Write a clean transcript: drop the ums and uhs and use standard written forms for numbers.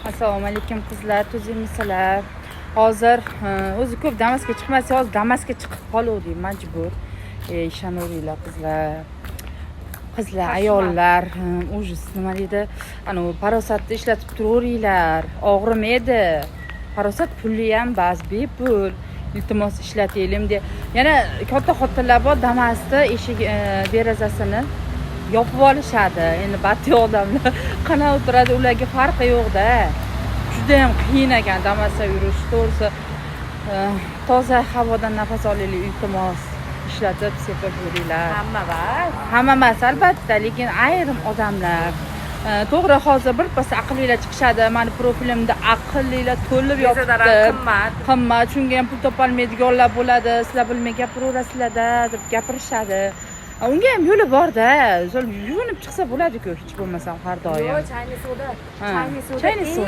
Assalomu alaykum, qizlar, tuzukmisizlar? Hozir o'zi ko'p Damasga chiqmasa, hozir Damasga chiqib qoluvdik majbur. Ishonaveringlar, qizlar. Qizlar, ayollar, ужас, nima deydi? Anavi parasatni ishlatib turaveringlar. Og'rimaydi. Parasat pulli ham bas, bepul. Iltimos, ishlataylik de. Yana katta xotinlar bor, Damasni eshigi, derazasini yopib olishadi. Endi battiy odamlar qanaqa o'tiradi, ularga farqi yo'qda. Judayam qiyin ekan Damasda yurish, to'g'risi. Toza havodan nafas olaylik, iltimos. Ishlatib, sepib yuringlar. Hamma emas. Hamma emas, albatta, lekin ayrim odamlar. To'g'ri, hozir birpas aqllilar chiqishadi. Mani profilimda aqllilar to'lib Dezalar yotibdi. Qimmat. Qimmat, shunga ham pul topolmaydiganlar bo'ladi. Sizlar bilmay gapiraverasizlarda, deb gapirishadi. Unga ham yo'li borda. Sol yuvinib chiqsa bo'ladi-ku, hech bo'lmasam har doim. Yo'q, чайный suvda. Ha, Чайный suvda. Чайный suv.